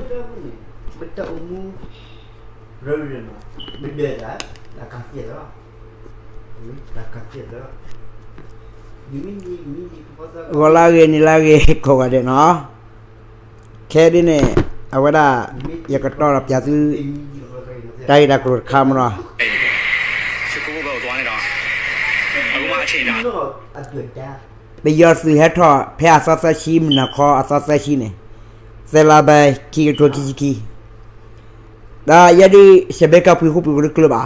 မတအိၣ်မူ ရၢၢ်ရၢၢ်နီၤ မဒၢးတၢ် တၢ်ကးသ့ၣ်လီၤ တၢ်ကးသ့ၣ်လီၤ ဂီၤလၢဂ့ၤ နံၤလၢဂ့ၤ ကိးဂၤဒဲးနီၤ, ခဲဒ်န့ၣ် အဝဲဒၣ် ယကတီၢ်ဒီးပျးသု တၢ်ဂ့ၢ်တၢ်ကျိၤတခါမ့ၢ်နီၤ, ပယီၤသုးဟဲထီၣ် ဖဲအသီသၢဆံ မုၢ်နၤခီအသီသၢဆံန့ၣ်, သၢလါဘဲ ခံကထိခံဆံခံ, ဒီးယဲဒၣ် စဘဲကပှံၤဃူပှံၤကလုာ်ဘၣ်,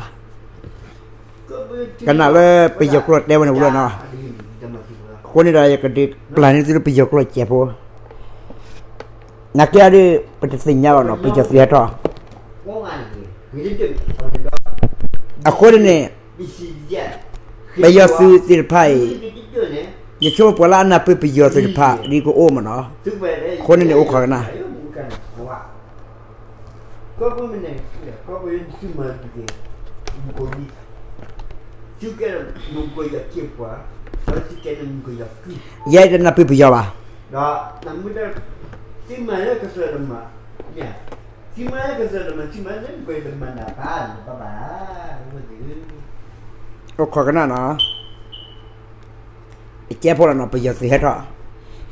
ကနၣ်လၢပယီၤကျိာ်တဲဝဲန့ၣ်ဝံၤလီၤနီၤ, အဃိန့ၣ်ဒီး ယကဒုးပျၢ်န့ၢ်သုလၢပယီၤကျိာ်စဲးဖိ, နာ်က့အဒၣ် ပတသ့ၣ်ညါဘၣ်နီၤ ပယီၤသုးဟဲထီၣ်, အဃိန့ၣ်န့ၣ် ပယီၤသုးသ့ၣ်တဖၣ်အံၤ ယဆိကမိၣ်ပှၤလၢအနၢ်ပၢၢ်ပယီၤသ့ၣ်တဖၣ် ဒ်ကအိၣ်မ့ၢ်နီၤ, အဃိန့ၣ်န့ၣ် အိၣ်ခိးကနၣ် ယဲတနၢ်ပၢၢ်ပယီၤဘၣ်, အိၣ်ခိးကနၣ်နီၤ, ကဲဖိလီၤနီၤ ပယီၤသုးဟဲထီၣ်,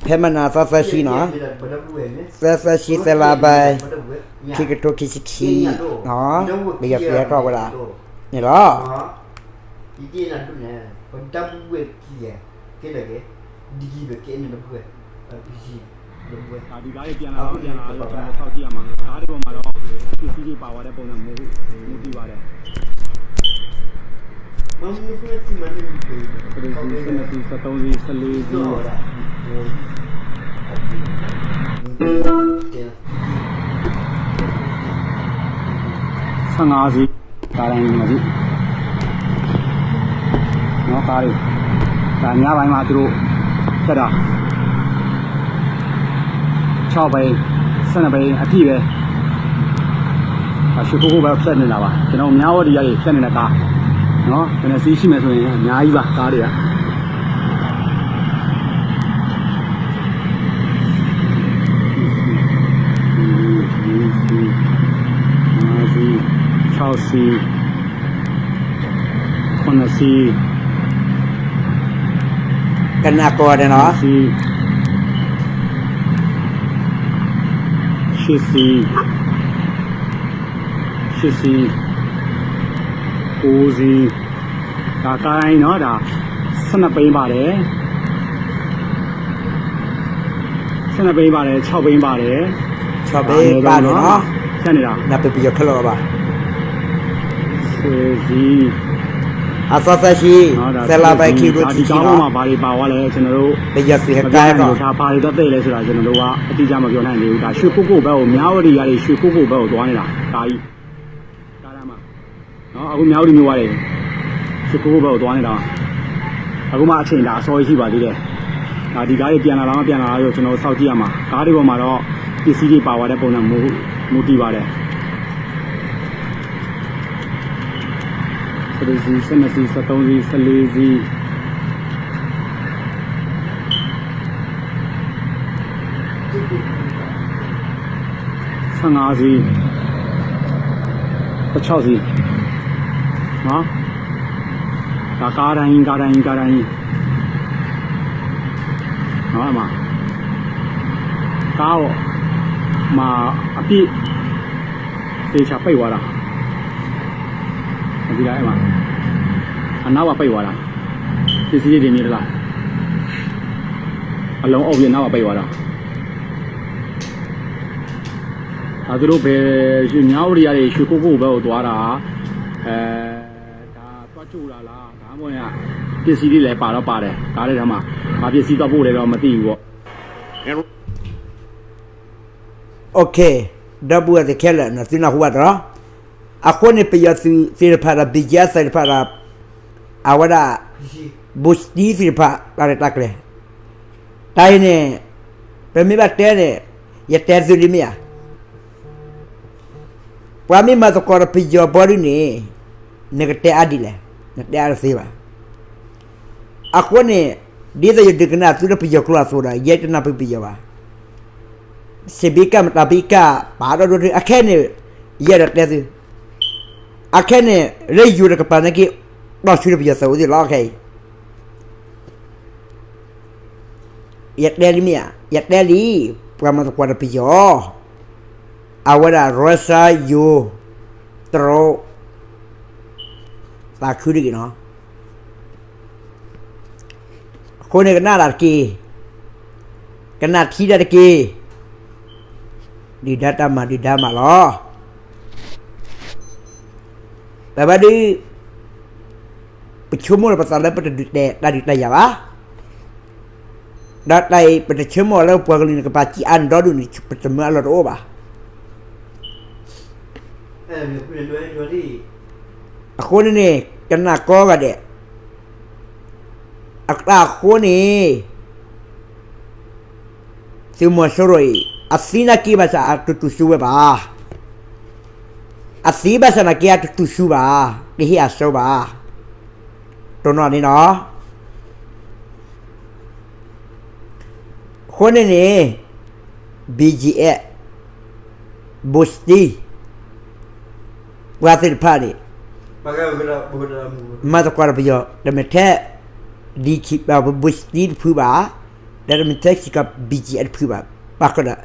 ဖဲမုၢ်နၤသီသၢဆံနီၤ, သၢသၢဆံ သၢလါဘဲ ခံကထိခံဆံခံ, ပယီၤသုးဟဲထီၣ်ဝဲဒၣ်န့ၣ်လီၤ. ဒီးဒီဂၤတွေပြန်လာတော့ ပြန်လာတော့ ကျွန်တော်တို့စောင့်ကြည့်ရမှာ ကားတွေပေါ်မှာတော့ ပစ္စည်းတွေပါသွားတဲ့ပုံစံမျိုး မူတည်ပါတယ်။ ပဒိၣ်စီ ဆယ့်နှစ်စီ ဆယ့်သုံးစီ ဆယ့်လေးစီ ဆယ့်ငါးစီ ကားတိုင်းမှာဒီနော်ကားတွေဒါများပိုင်းမှာသူတို့ဖြတ်တာခြောက်ဘီးဆယ့်နှစ်ဘီးအပြည့်ပဲရွှေကုက္ကိုဘက်ဖြတ်နေတာပါကျွန်တော်မြဝတီကနေဖြတ်နေတာကားနော်ဘယ်နှစ်စီးရှိမယ်ဆိုရင်အများကြီးပါကားတွေက ငါးစီးခြောက်စီးခုနှစ်စီး ကနၣ်ကိးဂၤဒဲးနီၤ စီးရှစ်စီးရှစ်စီးကိုးစီးဒါကားတိုင်းနော်ဒါဆယ့်နှစ်ဘီးပါတယ်ဆယ့်နှစ်ဘီးပါတယ်ခြောက်ဘီးပါတယ်ခြောက်ဘီးပါတယ်နော်ဖြတ်နေတာနပပယီၤခဲလၢာ်ဘၣ်ဆယ်စီးအသီသၢဆံဆယ်လါဘဲခံကထိခံဆံနော်ဒီကားပေါ်မှာဘာတွေပါသွားလဲကျွန်တော်တို့ပယီၤသုးဟဲကားတော့ဘာတွေတော့သိလဲဆိုတာကျွန်တော်တို့ကအတိအကျမပြောနိုင်သေးဘူးဒါရွှေကုက္ကိုဘက်ကိုမြဝတီကနေရွှေကုက္ကိုဘက်ကိုသွားနေတာဒါကြီးကားထဲမှာနော်အခုမြဝတီမြို့ကနေရွှေကုက္ကိုဘက်ကိုသွားနေတာအခုမှအချိန်ဒါအစောကြီးရှိပါသေးတယ်ဒါဒီကားတွေပြန်လာလားမပြန်လာလားဆိုကျွန်တော်တို့စောင့်ကြည့်ရမှာကားတွေပေါ်မှာတော့ပစ္စည်းတွေပါသွားတဲ့ပုံစံမျိုးမူတည်ပါတယ်ဆယ်စီးဆယ့်နှစ်စီးဆယ့်သုံးစီးဆယ့်လေးစီးဆယ့်ငါးစီးဆယ့်ခြောက်စီးနော်ဒါကားတိုင်းကားတိုင်းကားတိုင်းနော်အမကားမှာအပြည့်သေချာပိတ်သွားတာဒီတိုင်းမှာအနောက်မှာပိတ်သွားတာပစ္စည်းတွေနေတလားအလုံးအုပ်ပြီးအနောက်မှာပိတ်သွားတာ ဒါသူတို့ပဲရွှေမြောက်တွေရတယ်ရွှေကုက္ကိုဘက်ကိုသွားတာအဲဒါသွားကြိုတာလားဒါမှမဟုတ်ရင်ပစ္စည်းတွေလည်းပါတော့ပါတယ်ကားထဲမှာဘာပစ္စည်းသွားပို့လဲတော့မသိဘူးပေါ့ Okay ဒီပုၢ်ဝဲၢ်သ့ၣ်ခဲလၢာ်သုနၢ်ဟူဘၣ်တရီ အဃိန့ၣ်ပယီၤသုးသ့ၣ်တဖၣ်ဒီး ဘံၣ်ကဲသ့ၣ်တဖၣ်ဒီး အဝဲဒၣ် ဘူးသံသ့ၣ်တဖၣ်တၢ်ရဲၣ်တၢ်ကျဲၤ တၢ်အံၤန့ၣ် ပမ့ၢ်ဘၣ်တဲန့ၣ် ယတဲသုဒ်မ့ၢ်ဧါ ပှၤမ့ၢ်မၤသကိးဒီးပယီၤဘီဒ်န့ၣ် နကတဲအါဒ်လဲၣ် နတဲအါတသ့ဘၣ်. အဃိန့ၣ် ဒ်သိးယဒုးကနၣ်သုလၢပယီၤကျိာ်အသိးဒီး ယဲတနၢ်ပၢၢ်ပယီၤဘၣ်. စံးဘံကၣ်မတၤဘံကၣ် ပာ်ဒီဒိၣ်ဒု အခဲအံၤန့ၣ် ယအဲၣ်ဒိးတဲသု, အခဲအံၤန့ၣ် လၢယိၤတကပၤနာ်က့ တီၢ်ဆူၣ်တပယီၤသးအိၣ်သ့ၣ်လီၤ အခဲအံၤ ယတဲလံမ့ၢ်ဧါ, ယတဲလံ, ပှၤမၤသကိးဒီးပယီၤ, အဝဲဒၣ် Russia ယိၤ တရူး သးခုတဂ့ၤနီၤ. အဃိန့ၣ်ကနၣ်တၢ်တက့ၢ်, ကနၣ်ထံတၢ်တက့ၢ်, ဒုၣ်ဒါတၢ်မၤဒုၣ်ဒါမးလီၤ. ပဘၣ်ဒုး ပဆိကမိၣ်လၢပသးလၢပတဒုးတဲာ်တၢ်ဒုးတၢ်ယၤဘၣ်. ဒီးတၢ်အံၤ ပတဆိကမိၣ်လၢပှၤကလုာ်န့ၣ် ကပာ်စံးအါန့ၢ်ဒီဒူၣ်န့ၣ် ပတမၢအလီၢ်တအိၣ်ဘၣ်. အဃိန့ၣ်န့ၣ် ကနၣ်ကိးဂၤဒဲး, အတၢ်အဃိန့ၣ် သုးမီၤစိရိၤအံၤ အသံနာ်က့ဘၣ်ဆၣ်အတတူၢ်ဆူဝဲဘၣ်. အသံဘၣ်ဆၣ်နာ်က့အတတူၢ်ဆူဘၣ်, တဟ့ၣ်အစိဘၣ်. တိၢ်နီၣ်န့ၣ်နီၤ. အဃိန့ၣ်န့ၣ် ဘံၣ်ကၠံၣ်အဲး ဘိၣ်စတံ ပှၤသ့ၣ်တဖၣ်န့ၣ် မၤသကိးဒီးပယီၤ တမ့ၢ်ထဲ ဒ်ခံ ဘိၣ်စတံတဖုဘၣ်, ဒီးတမ့ၢ်ထဲစ့ၢ်ကီး ဘံၣ်ကၠံၣ်အဲးတဖုဘၣ်, ဘၣ်ဃးဒီး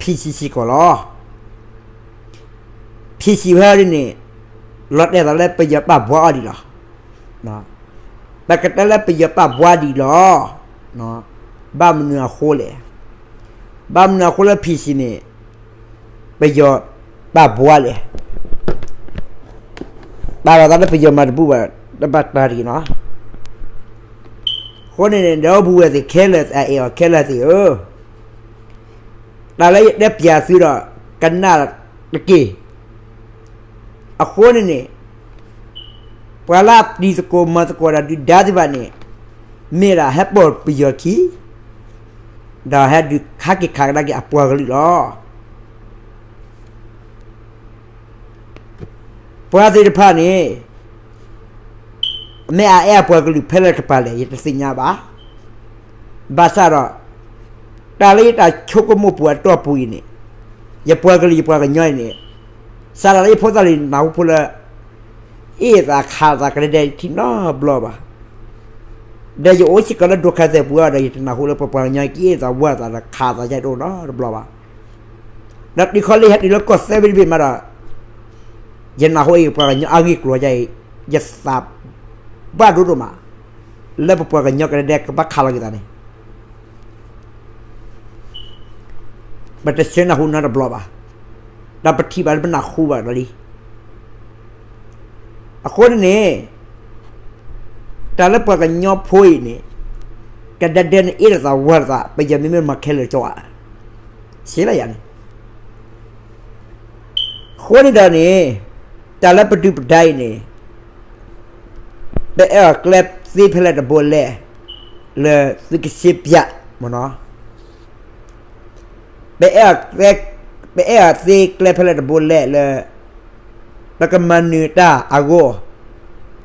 PC စ့ၢ်ကီးလီၤ. PC ဝဲဒ်န့ၣ် လီၤတဲာ်သးလၢပယီၤပာ်ဘှါအီၤဒံးလီၤ. ပကတဲလၢပယီၤပာ်ဘှါဒံးလီၤ. ဘၣ်မနုၤအဃိလဲၣ်. ဘၣ်မနုၤအဃိလၢ PC န့ၣ် ပယီၤပာ်ဘှါလဲၣ်. ပာ်လီၤသးလၢပယီၤမၤတဘူၣ်ဘၣ် တဘၣ်တၢ်တဂ့ၤနီၤ. အဃိန့ၣ်န့ၣ် ဒီပုၢ်ဝဲၢ်သ့ၣ်ခဲလၢာ် အအဲၣ်အီၤခဲလၢာ်သ့ၣ်ဧၢ, တၢ်လၢယတဲပျးသုဒီး ကနၣ်တက့ၢ်. အဃိန့ၣ်န့ၣ် ပှၤလၢအတံၤသကိးမၤသကိးတၢ်ဒုၣ်ဒါသ့ၣ်တဖၣ်န့ၣ် မ့ၢ်ဒၣ်ဟဲပိာ်ပယီၤခံ ဒီးဟဲဒုးခးက့ၤခးကဒါက့ၤအပှၤကလုာ်လီၤ. ပှၤသ့ၣ်တဖၣ်န့ၣ် မ့ၢ်အအဲၣ်အပှၤကလုာ်ဖဲလဲၣ်တကပၤလဲၣ် ယတသ့ၣ်ညါဘၣ်. ဘၣ်ဆၣ်ဒီး တၢ်လၢယတၢ်ဆိကမိၣ်ပူၤအတီၢ်ပူၤအံၤန့ၣ် ယပှၤကလုာ်ယပှၤကညီအံၤန့ၣ် စးထီၣ်လၢယဖိသၣ်လံၤနၢ်ဟူဖိလၢ အ့ၣ်သးခးသးကဒဲဒဲထံနီတဘျီဘၣ်. ဒီးယအိၣ်စ့ၢ်ကီးလၢဒိခါသဲးပူၤဒီး ယတနၢ်ဟူလၢပပှၤကညီက့ၤအ့ၣ်သးဝၢသးဒီးခးသးယဲတအိၣ်နီတဘျီဘၣ်. ဒီးတုၤခီလၢယဟဲတုၤလၢကီၢ်သဲဘ့ၣ်တဘ့ၣ်မးဒီး ယနၢ်ဟူအံၤပှၤကညီအဂ့ၢ်ကျိၤယဲအံၤ ယသးဘၣ်ဒိဒိၣ်မး လၢပပှၤကညီကဒဲဒဲကဘၣ်ခးလီၤက့ၤသးန့ၣ် ပတဆၢနၢ်ဟူနီတဘျီဘၣ်, ဒီးပထံၣ်ဘၣ်လၢပနၢ်ဟူဘၣ်ဒီးလံ. အဃိန့ၣ်န့ၣ် တၢ်လၢပှၤကညီဖိအံၤန့ၣ် ကဒဲဒဲန့ၣ်အ့ၣ်လိာ်သးဝၢလိာ်သး ပယီၤမ့မ့ၢ်မၤခဲလၢာ်ကၠီဧါ, စ့လၢယၤန့ၣ် အဃိန့ၣ်ဒီးန့ၣ် တၢ်လၢပဒုၣ်ပဒါအံၤန့ၣ် ပအဲၣ်အီၤကျဲသ့ဖဲလဲၣ်တဘိလဲၣ် လၢသုကစ့ပျးမ့ၢ်နီၤ, ပအဲၣ်အီၤ, ပအဲၣ်အီၤသ့ကျဲဖဲလဲၣ်တဘိလဲၣ်လၢ ပကမၤနၢၤတၢ်အဂီၢ်,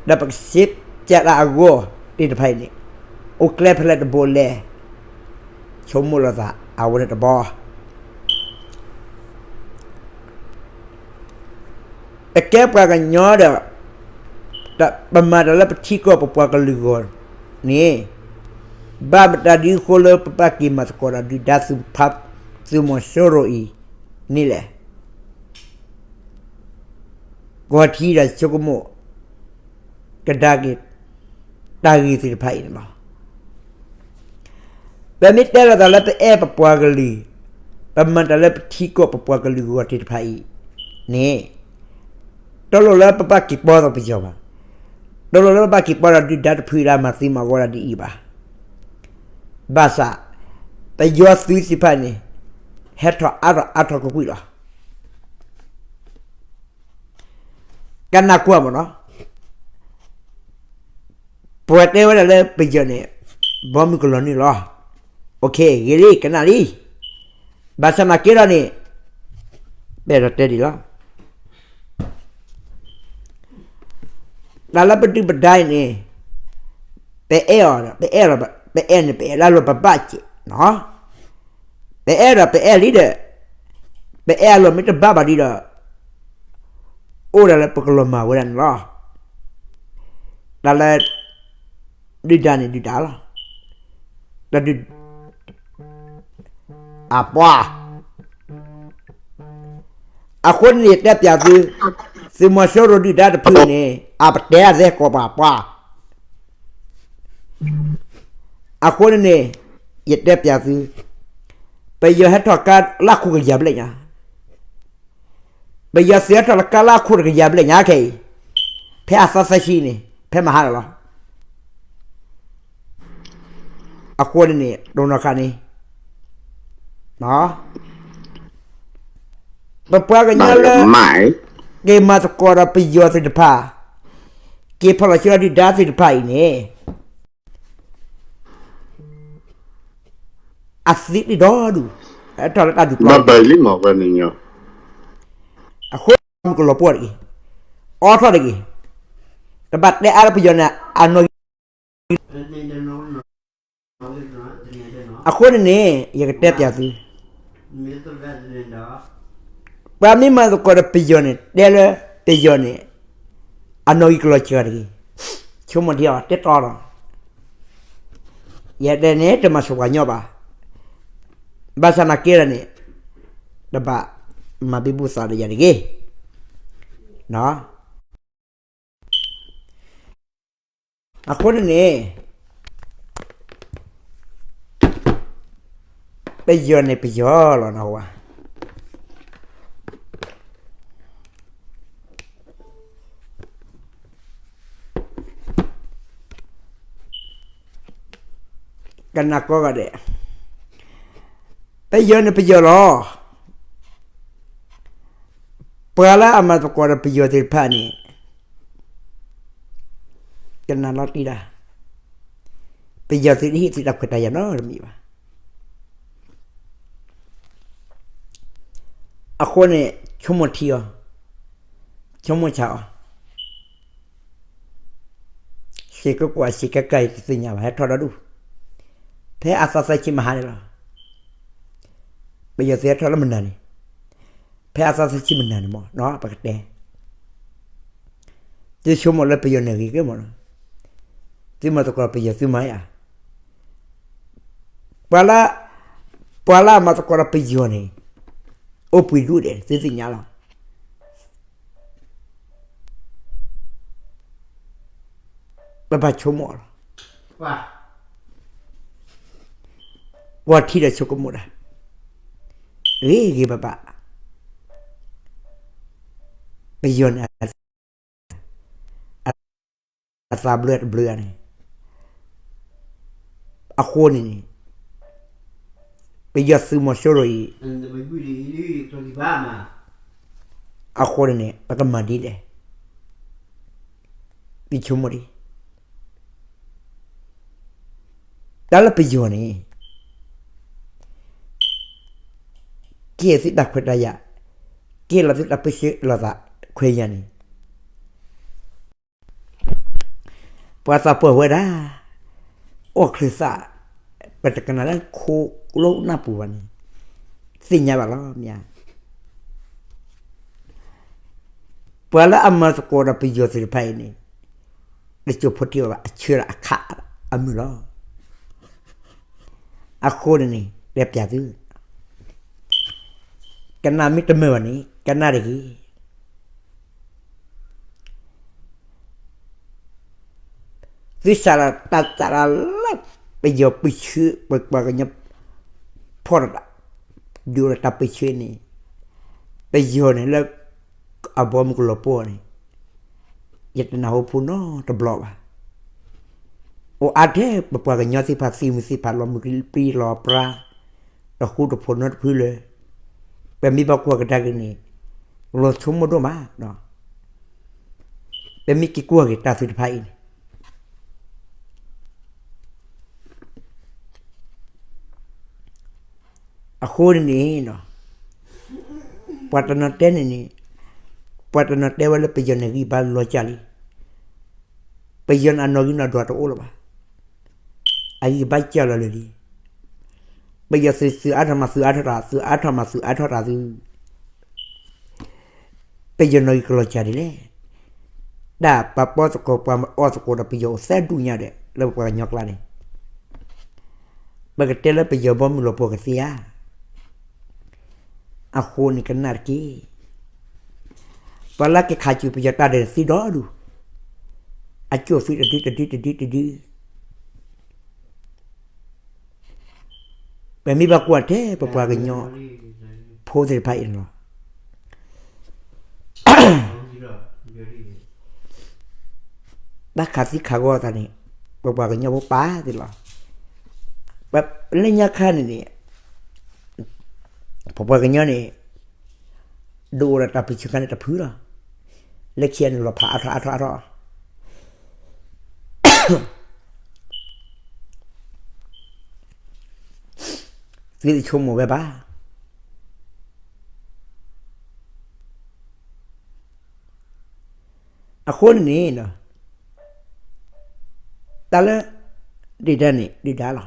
ဒီးပကစ့ပျးတၢ်အဂီၢ်သ့ၣ်တဖၣ်အံၤန့ၣ် အိၣ်ကျဲဖဲလဲၣ်တဘိလဲၣ်, ဆိကမိၣ်လီၤသးအဝဲန့ၣ်တဘျီ ပကဲပှၤကညီဒီး ပမၤတၢ်လၢပထံကီၢ်ပပှၤကလုာ်ဂီၢ်န့ၣ် ဘၣ်မတၤဒ်အဃိလၢပဘၣ်က့ၤမၤသကိးဒီးဒုၣ်ဒါသုးဖး သုးမီၤစိရိၤအံၤန့ၣ်လဲၣ်. ကီၢ်ထံဒီးဆိကမိၣ် ကဒါက့ၤ တၢ်ဂ့ၢ်သ့ၣ်တဖၣ်အံၤန့ၣ်လီၤ. ပမ့ၢ်တဲလိာ်သးလၢပအဲၣ်ပပှၤကလုာ်, ပမၤတၢ်လၢပထံကီၢ်ပပှၤကလုာ်ဂီၢ်သ့ၣ်တဖၣ်အံၤန့ၣ် တလိၣ်လၢပဘၣ်က့ၤပီဒီးပယီၤဘၣ်, တလိၣ်လၢပဘၣ်က့ၤပီဒီးဒုၣ်ဒါတဖုလၢအမၤသံမၤဝီဒၣ်ဒ်အံၤဘၣ်. ဘၣ်ဆၣ် ပယီၤသုးသ့ၣ်တဖၣ်န့ၣ် ဟဲထီၣ်အါထီၣ်အါထီၣ်ကွ့ၢ်ကွ့ၢ်လီၤ. ကနၢ်ကွၢ်မ့ၢ်နီၤ, ပှၤတဲဝဲဒၣ်လၢပယီၤန့ၣ် ဘီမုၢ်ကလီၤနုာ်လီၤ. ဂ့ၤလံ ကနၣ်လံ. ဘၣ်ဆၣ်နာ်က့ဒီးန့ၣ် ပအဲၣ်ဒိးတဲဒ်လီၤ. တၢ်လၢပဒုၣ်ပဒါအံၤန့ၣ် ပအဲၣ်အီၤ, ပအဲၣ်, ပအဲၣ်န့ၣ် ပအဲၣ်လၢလီၤပဘၣ်စဲးနီၤ. ပအဲၣ်ဒီးပအဲၣ်လံဒီး ပအဲၣ်အလီၢ်မ့ၢ်တဘၣ်ဘၣ်ဒီး အိၣ်ဒၣ်လၢပကလီၤမၢ်ဝဲဒၣ်န့ၣ်လီၤ. တၢ်လၢ ဒုၣ်ဒါန့ၣ်ဒုၣ်ဒါလီၤ. တၢ်ဒုၣ် အပှၤ အဃိန့ၣ် ယတဲပျးသု, သုးမီၤစိရိၤဒုၣ်ဒါတဖုန့ၣ် အပတဲအသဲကိးပှၤပှၤ အဃိန့ၣ်န့ၣ် ယတဲပျးသု, ပယီၤဟဲထီၣ်ကါလၢအခိၣ်ကယၤဘျဲၣ်ညါ, ပယီၤသုးဟဲထီၣ်လၢကါလၢအခိၣ်တကယၤဘျဲၣ်ညါခဲအံၤ, ဖဲအသီသၢဆံန့ၣ် ဖဲမဟါလီၤ. အဃိန့ၣ်န့ၣ် တနီၤခါန့ၣ် ပပှၤကညီလၢ က့ၤမၤသကိးဒီးပယီၤသ့ၣ်တဖၣ်, က့ၤဖီၣ်လီၤဆၢဒီးဒုၣ်ဒါသ့ၣ်တဖၣ်အံၤန့ၣ် အသံတံၢ်ဒီဒူၣ်, ဟဲထီၣ်လၢတၢ်ဒုးပျီ, အဃိမုၢ်ကလီၤပှီၢ်တဂ့ၤ, အိးထီၣ်တဂ့ၤ, တဘၣ်တဲအါလၢပယီၤန့ၣ် အနီၣ်ဂံၢ် အဃိန့ၣ်န့ၣ် ယကတဲပျးသု, ပှၤမ့ၢ်မၤသကိးဒီးပယီၤန့ၣ် တဲလၢပယီၤန့ၣ် အနီၣ်ဂံၢ်ကလီၤစှၤတဂ့ၤ, ဆိကမိၣ်ဒ်အံၤ တဲတီဒီး ယဲဒၣ်န့ၣ် တမၤစၢၤပှၤကညီဘၣ်, ဘၣ်ဆၣ်နာ်က့ဒီးန့ၣ် တဘၣ်မၤဘံဘူသးဒီးယၤတဂ့ၤ. အဃိန့ၣ်န့ၣ် ပယီၤန့ၣ်ပယီၤလီၤနီၤဝဲ ကနၣ်ကိးဂၤဒဲး, ပယီၤန့ၣ်ပယီၤလီၤ. ပှၤလၢအမၤသကိးဒီးပယီၤသ့ၣ်တဖၣ်န့ၣ် ကနၣ်လီၤတံၢ်ဒၣ်, ပယီၤသုးတဟ့ၣ်သုတၢ်ခွဲးတၢ်ယာ်နီတမံၤဘၣ်. အဃိန့ၣ် ဆိကမိၣ်ထံအီၤ, ဆိကမိၣ်ဆးအီၤ, စ့ကကွၢ်စ့ကကါအံၤတသ့ၣ်ညါဘၣ် ဟဲထီၣ်ဒီဒူၣ်, ဖဲအသီသၢဆံမဟါန့ၣ်လီၤ. ပယီၤသုးဟဲထီၣ်လၢမနၤန့ၣ်, ဖဲအသီသၢဆံမနၤန့ၣ်မ့ၢ် ပကတဲ သုဆိကမိၣ်လၢပယီၤန့ၣ်ဂ့ၤက့မ့ၢ်နီၤ, သုမၤသကိးပယီၤသုမၤဧါ, ပှၤလၢ, ပှၤလၢအမၤသကိးဒီးပယီၤန့ၣ် အိၣ်ပှဲၤဒူၣ်ဒဲး သုသ့ၣ်ညါလီၤ. ပဘၣ်ဆိကမိၣ်လီၤ. ကွၢ်ထံဒီးဆိကမိၣ်တၢ်, ဂ့ၤဂ့ၤဘၣ်ဘၣ်, ပယီၤန့ၣ် အသးဘျၢတဘျၢန့ၣ်, အဃိန့ၣ်န့ၣ် ပယီၤသုးမီၤစိရိၤအံၤ အဃိန့ၣ်န့ၣ် ပကမၤဒ်လဲၣ်, ပဆိကမိၣ်ဒ် တၢ်လၢပယီၤန့ၣ် ကဲသုတၢ်ခွဲးတၢ်ယာ်, ကဲလီၤသုတၢ်ပၢဆှၢလီၤသးခွဲးယာ်န့ၣ် ပှၤသးပှၢ်ဝဲဒၣ် အီၣ်ချုးသး, ပတကနၣ်လၢခိကျိနၢ်ပူၤဘၣ်န့ၣ် သ့ၣ်ညါဘၣ်လီၤမ့ၢ်ဧါ. ပှၤလၢအမၤသကိးဒီးပယီၤသ့ၣ်တဖၣ်အံၤန့ၣ် တစိၢ်ဖိထံဘၣ် အဆှၢဒၣ်အခးအမုၢ်လီၤ. အဃိန့ၣ်န့ၣ် တဲပျးသု ကနၣ်မ့ၢ်တမုာ်ဘၣ်န့ၣ် ကနၣ်တဂ့ၤ. သုစးလီၤတၢ်သးလၢ ပယီၤပၢဆှၢ ပပှၤကညီဖီၣ်တၢ် ဒုးအိၣ်ဒီးတၢ်ပၢဆှၢန့ၣ် ပယီၤန့ၣ်လၢ အဘီမုၢ်ကလီၤပှီၢ်န့ၣ် ယတနၢ်ဟူဖိနီတဘျီဘၣ်. အိၣ်အါထဲပပှၤကညီသ့ၣ်တဖၣ် သံမုၢ်သ့ၣ်တဖၣ် လီၤမုၢ်ပြံလီၤပြါ တဃူတဖိးနီတဖုလၢ ပမ့ၢ်ဘၣ်ကွၢ်ကဒါက့ၤန့ၣ် လီၤဆိကမိၣ်ဒိၣ်မး ပမ့ၢ်က့ၤကွၢ်က့ၤတၢ်သ့ၣ်တဖၣ်အံၤန့ၣ် အဃိန့ၣ်န့ၣ် ပှၤတနီၤတဲန့ၣ်န့ၣ် ပှၤတနီၤတဲဝဲလၢပယီၤန့ၣ်ဂံၢ်ဘါလီၤစၢ်လံ. ပယီၤန့ၣ်အနီၣ်ဂံၢ်နီၣ်ဒွးတအိၣ်လၢၤဘၣ်. အဂံၢ်ဘါစၢ်လီၤလၢာ်လံ. ပယီၤသုး သုးအါထီၣ်မးသုးအါထီၣ်တၢ် သုးအါထီၣ်မးသုးအါထီၣ်တၢ်သုး ပယီၤနီၣ်ဂံၢ်ကလီၤစှၤဒ်လဲၣ်. တၢ်ပှၤပီသကိး ပှၤအီသကိးဒီးပယီၤအိၣ်သၢဒူၣ်ညါဒီး လၢပပှၤကညီကျါန့ၣ် ပကတဲလၢပယီၤဘီမုၢ်လီၤပှီၢ်ကသ့ဧါ. အဃိန့ၣ်ကနၣ်တက့ၢ်. ပှၤလၢက့ၤခးစူၣ်ပယီၤတၢ်ဒဲးန့ၣ်သံဒီဒူၣ်, အကၠိၣ်သံတဒုတဒုတဒုတဒု. ပမ့ၢ်ဘၣ်ကွၢ်ထဲပပှၤကညီဖိသ့ၣ်တဖၣ်အံၤန့ၣ်လီၤ. ဘၣ်ခးသံခးဂီၤအသးန့ၣ် ပပှၤကညီဖိပာ်သ့လီၤ. လၢညါခါန့ၣ်န့ၣ် ပပှၤကညီန့ၣ် ဒုးအိၣ်ဒီးတၢ်ပၢဆှၢခါန့ၣ်တဖုလီၤ. လၢခံန့ၣ်လီၤဖးအါထီၣ်အါထီၣ်အါထီၣ် သုတဆိကမိၣ်ဝဲဘၣ်. အဃိန့ၣ်န့ၣ် တၢ်လၢ ဒုၣ်ဒါန့ၣ် ဒုၣ်ဒါလီၤ.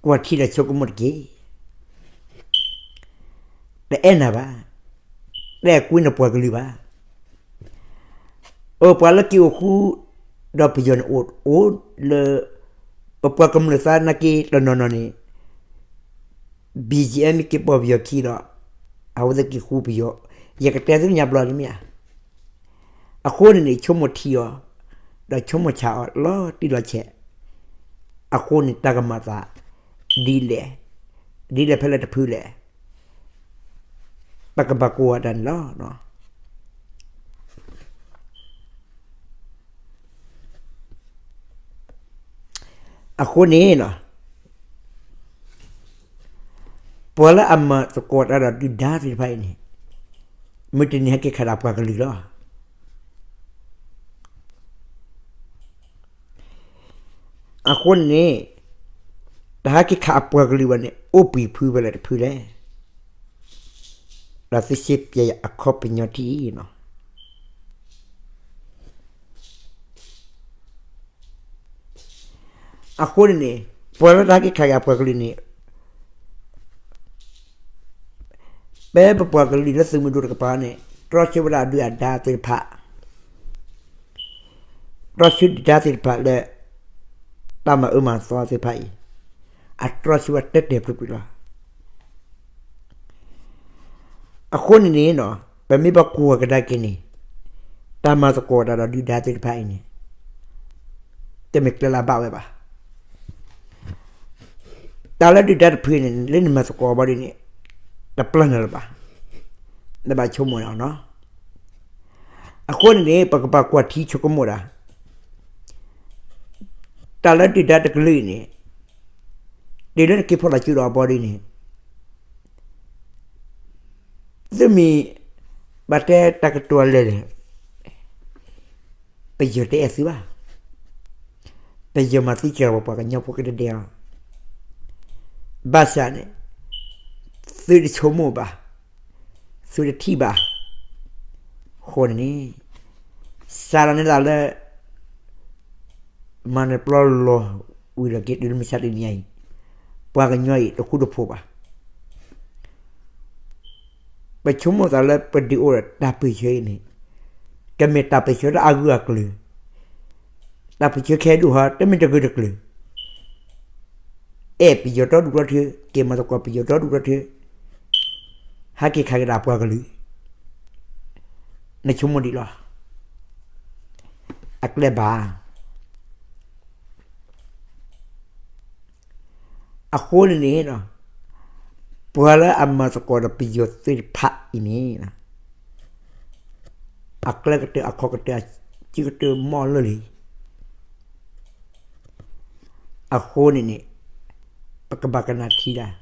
ကွၢ်ထံဒီးဆိကမိၣ်တက့ၢ်. တအဲၣ်နၤဘၣ်. တအဲၣ်ကွံနပှၤကလုာ်ဘၣ်. အပှၤလၢက့ၤအိၣ်ဃူ ဒီးပယီၤန့ၣ်အိၣ်အိၣ်လၢ ပပှၤကမျၢၢ်သးနာ်က့တနီၤနီၤန့ၣ် BGF မ့ၢ်က့ၤပိာ်ပယီၤခံဒီး အဝဲသ့ၣ်က့ၤဃူပယီၤ, ယကတဲသုညါဘျီဒ်မ့ၢ်ဧါ. အဃိန့ၣ်န့ၣ် ဆိကမိၣ်ထံအီၤ ဒီးဆိကမိၣ်ဆးအီၤလီၤတံၢ်လီၤဆဲး. အဃိန့ၣ်တၢ်ကမၤသး ဒ်လဲၣ်, ဒ်လဲၣ်ဖဲလဲၣ်တဖုလဲၣ်. ပကဘၣ်ကိးဂၤဒဲးန့ၣ်လီၤ. အဃိန့ၣ် ပှၤလၢအမၤသကိးတၢ်ဒီးဒုၣ်ဒါသ့ၣ်တဖၣ်အံၤန့ၣ် မုၢ်တနံၤဟဲက့ၤခးဒၣ်ပှၤကလုာ်လီၤ. အဃိန့ၣ် တဟဲက့ၤခးအပှၤကလုာ်ဘၣ်န့ၣ် အိၣ်ဘှံးဖုဖဲလဲၣ်တဖုလဲၣ်. ဒီးသုစ့ပျဲယၤအခီပညီထံအံၤန့ၣ် အဃိန့ၣ်န့ၣ် ပှၤလၢတဟဲက့ၤခးက့ၤအပှၤကလုာ်န့ၣ် ပပပှၤကလုာ်လၢသုးမုၢ်ဒိၣ်တကပၤန့ၣ် တြီဆၢဝဲဒၣ်အဒုၣ်အဒါသ့ၣ်တဖၣ်, တြီဆၢဒုၣ်ဒါသ့ၣ်တဖၣ်လၢ တၢ်မၤအၢမၤသီသ့ၣ်တဖၣ်အံၤ အတြီဆၢဝဲတဲာ်တဲာ်ဖျုးဖျုးလီၤ. အဃိန့ၣ်န့ၣ် ပမ့ၢ်ဘၣ်ကွၢ်ကဒါက့ၤန့ၣ် တၢ်မၤသကိးတၢ်ဒီးဒုၣ်ဒါသ့ၣ်တဖၣ်အံၤန့ၣ် တမ့ၢ်ကျဲလၢအဘၣ်ဝဲဘၣ်. တၢ်လၢဒုၣ်ဒါတဖုန့ၣ် လၢနမၤသကိးဘၣ်ဒ်န့ၣ် တပျၢ်နၤလၢၤဘၣ်, နဘၣ်ဆိကမိၣ်န့ၣ်နီၤ. အဃိန့ၣ်န့ၣ် ပကဘၣ်ကွၢ်ထံဆိကမိၣ်ဒၣ် တၢ်လၢဒုၣ်ဒါတကလုာ်အံၤန့ၣ် တုၤလၢနက့ၤဖီၣ်လီၤစုဒီးအဘီဒ်န့ၣ် သုမ့ၢ်ဘၣ်တဲတၢ်ကတိၤလဲၣ်န့ၣ် ပယီၤတအဲၣ်သုဘၣ်. ပယီၤမၤသံက့ၤပပှၤကညီဖိကဒဲကဒဲလီၤ. ဘၣ်ဆၣ်န့ၣ် သုတဆိကမိၣ်ဘၣ်, သုတထံၣ်ဘၣ်. အဃိန့ၣ်န့ၣ် စးထီၣ်န့ၣ်သးလၢ မၤနၢၤပျီလီၤဝံၤလီၤက့ၤတုၤလၢမုၢ်ဆါတနံၤအံၤ, ပှၤကညီအံၤတဃူတဖိးဘၣ်. ပဆိကမိၣ်သးလၢပဒုးအိၣ်ဒီးတၢ်ပၢဆှၢအံၤန့ၣ် ကမ့ၢ်တၢ်ပၢဆှၢလၢအဂၢၢ်အကျၢၤ, တၢ်ပၢဆှၢခဲဒိၣ်ဟီ တမ့ၢ်တဂၢၢ်တကျၢၤ, အဲၣ်ပယီၤဒီဒူၣ်ဒီထၢ, က့ၤမၤသကိးပယီၤဒီဒူၣ်ဒီထၢ, ဟဲက့ၤခးက့ၤဒၣ်ပှၤကလုာ်, နဆိကမိၣ်ဒ်လဲၣ်. အကျဲဘၣ်. အဃိန့ၣ်န့ၣ် ပှၤလၢအမၤသကိးဒီးပယီၤသ့ၣ်တဖၣ်အံၤန့ၣ် အကျဲကတၢၢ်အခီၣ်ကတၢၢ်အစုကတၢၢ်မီၢ်လၢလံ. အဃိန့ၣ်န့ၣ် ပကဘၣ်ကနၣ်ထံဒၣ်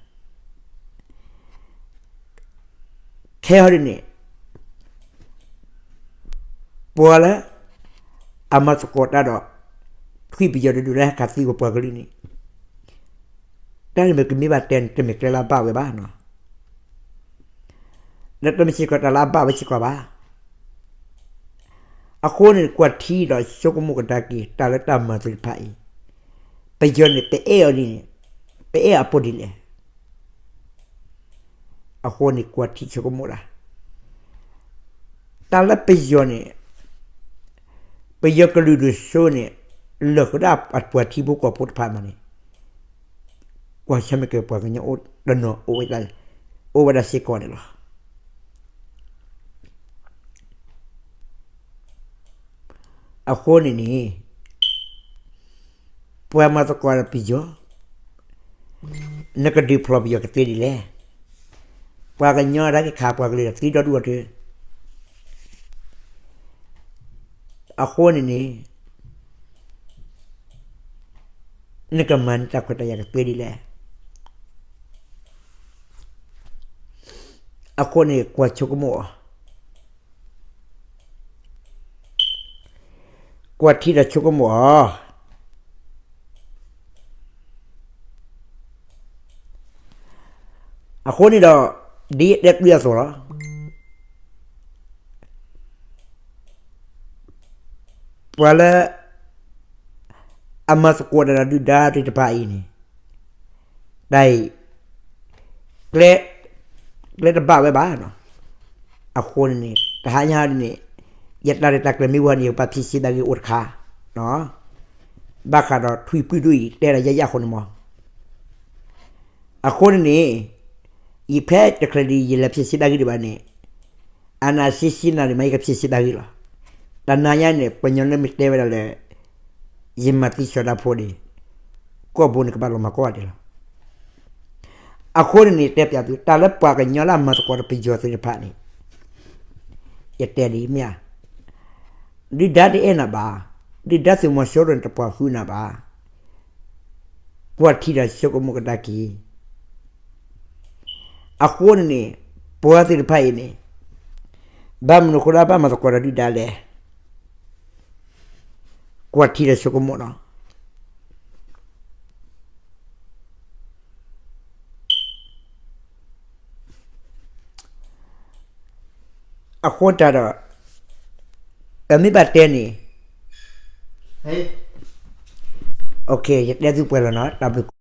ခဲအံၤဒ်န့ၣ် ပှၤလၢ အမၤသကိးတၢ်ဒီး ထွံၣ်ပယီၤတဒူၣ်လၢ ဟဲခးသံပပှၤကလုာ်န့ၣ် တၢ်န့ၣ်မ့ၢ်ကမ့ၢ်ဘၣ်တဲန့ၣ် တမ့ၢ်ကျဲလၢအဘၣ်ဝဲဘၣ်နီၤ. ဒီးတမ့ၢ်စ့ၢ်ကီးတၢ်လၢအဘၣ်ဝဲစ့ၢ်ကီးဘၣ်. အဃိန့ၣ် ကွၢ်ထံဒီးဆိကမိၣ်ကဒါက့ၤ တၢ်လၢတၢ်မၤသ့ၣ်တဖၣ်အံၤ ပယီၤန့ၣ် ပအဲၣ်အီၤဒ်န့ၣ် ပအဲၣ်အပှၤဒ်လဲၣ်. အဃိန့ၣ် ကွၢ်ထံဆိကမိၣ်တၢ်, တၢ်လၢပယီၤန့ၣ်, ပယီၤကလုာ်ဒိၣ်စိန့ၣ် လၢာ်ဃုာ်ဒၣ်အပှၤထံဖိကီၢ်ဖိတဖၣ်မးန့ၣ်, ကွၢ်ဆၢမ့ၢ်ကပှၤကညီအိၣ်တနီၤ အိၣ်ဝဲဒၣ်စ့ၢ်ကီးန့ၣ်လီၤ. အဃိန့ၣ်န့ၣ် ပှၤမၤသကိးဒီးပယီၤ, နကဒုးဖျီၣ်ပယီၤကသ့ဒ်လဲၣ်. ပှၤကညီတၢ်က့ၤခးပှၤကလုာ်ဒီးသံဒီဒူၣ်အီၤတၢ်, အဃိန့ၣ်န့ၣ် နကမၤန့ၢ်တၢ်ခွဲးတၢ်ယာ်ကသ့ဒ်လဲၣ်. အဃိန့ၣ် ကွၢ်ဆိကမိၣ်အီၤ, ကွၢ်ထံဒီးဆိကမိၣ်အီၤ. အဃိန့ၣ်ဒီး ဒ်ယတဲကွံာ်အသိးလီၤ. ပှၤလၢ အမၤသကိးတၢ်ဒီးဒုၣ်ဒါသ့ၣ်တဖၣ်အံၤန့ၣ်, တၢ်အံၤ ကျဲတဘၣ်ဝဲဘၣ်. အဃိန့ၣ်န့ၣ် တဟါညါဒ်န့ၣ် ယတၢ်ရဲၣ်တၢ်ကျဲၤမ့ၢ်ဝဲန့ၣ် ယကဘၣ်ဖံးစံးတၢ်ဂ့ၢ်အိၣ်တခါ, ဘၣ်ဃးဒီးထွံၣ်ဖုၣ်ဒိၣ်အံၤ တဲဒၣ်ယဲယဲအဃိန့ၣ်မး. အဃိန့ၣ်န့ၣ် ယဖဲတချုးဒံး ယလဲၤဖံးစံးတၢ်ဂ့ၢ်ဒံးဘၣ်န့ၣ်, အနၢ်ဆံးဆံးနၤဒံးမး ယကဖံးစံးတၢ်ဂ့ၢ်လီၤ. တနၤညါန့ၣ် ပှၤကညီလၢမ့ၢ်တဲဝဲဒၣ်လၢ ယမၤသံစီၤဒၤဖိန့ၣ် ကီၢ်ဘိန့ၣ်ကဘၣ်လီၤမၤကီၢ်ဂၤဒဲးလီၤ. အဃိန့ၣ်န့ၣ် တဲပျးသု တၢ်လၢပှၤကညီလၢအမၤသကိးဒီးပယီၤသ့ၣ်တဖၣ်န့ၣ် ယတဲဒ်အံၤမ့ၢ်ဧါ, ဒုၣ်ဒါတအဲၣ်နၤဘၣ်, ဒုၣ်ဒါသုးမီၤစိရိၤန့ၣ် တပှၤဃုနၤဘၣ်. ကွၢ်ထံဒီးဆိကမိၣ်ကဒါက့ၤ. အဃိန့ၣ်န့ၣ် ပှၤသ့ၣ်တဖၣ်အံၤန့ၣ် ဘၣ်မနုၤအဃိလၢဘၣ်မၤသကိးဒီးဒုၣ်ဒါလဲၣ်. ကွၢ်ထံဒီးဆိကမိၣ်နီၤ. အဃိတၢ်ဒီး ပမ့ၢ်ဘၣ်တဲန့ၣ်, ယတဲသုပှဲၤလီၤနီၤ, တၢ်ဘျုး